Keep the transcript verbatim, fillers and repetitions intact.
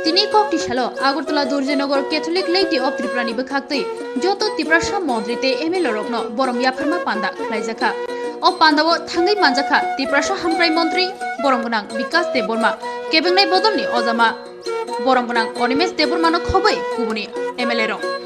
Tini kokti salo Agartala Durjoynagar Catholic Laity of Tripura ni bwkhaktwi joto Tiprasa montri tei M L A rokno borom yapharma panda khlaijakha. O pandao thangwi manjakha Tiprasa Hamkrai Montri borom gwnang Bikas Debbarma, kebengnai bodolni ojama borom gwnang Animesh Debbarmano khobwi kubuni M L A rok.